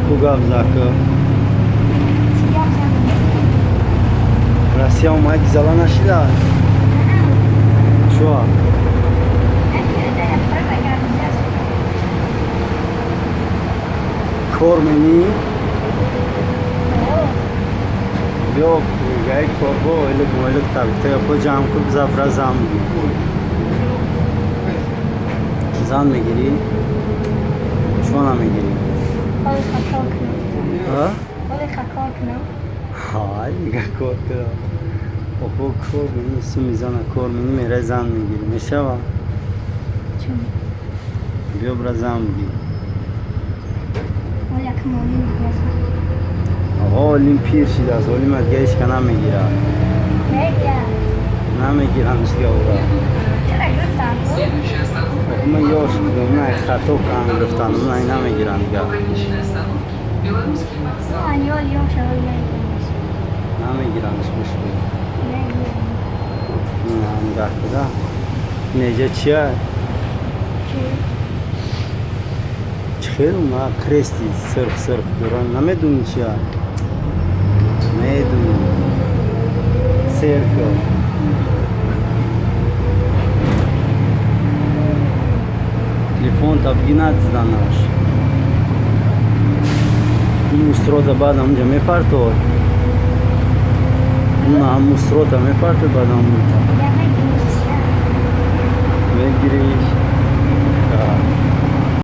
Ку гап зака. Россия омади, зала нашида? Чуа? Кор менӣ? Биё, гай корбо ойлик мойлик тагуфта япо ҷамъ кун, завтра зан бигир. Зан мегирӣ? Чо намегирӣ? Ҳай, мега кор кунам. Охо, кор менӣ, суми зана кор менӣ, мерай зан мегирӣ. Мешава? Биё, бира, зан бигир. Оғо, олим пир шидааст, олима дига ҳечка намегирад. Намегиранд дига ора. Ман ёш будам, на хато кан гирифтан, на намегиранд дига. Намегирандш бишбу. Нигоҳ куда. Неҷа чия? Чӣ хел ма крести сирх сирх доран, намедонӣ чия? Медонӣ. Церковь. Телефон та биги, надизданаш. Ин мустрота баъд ҳамунҷа мепартой. Ун мустрота мепартой, баъд ҳамун мегириш.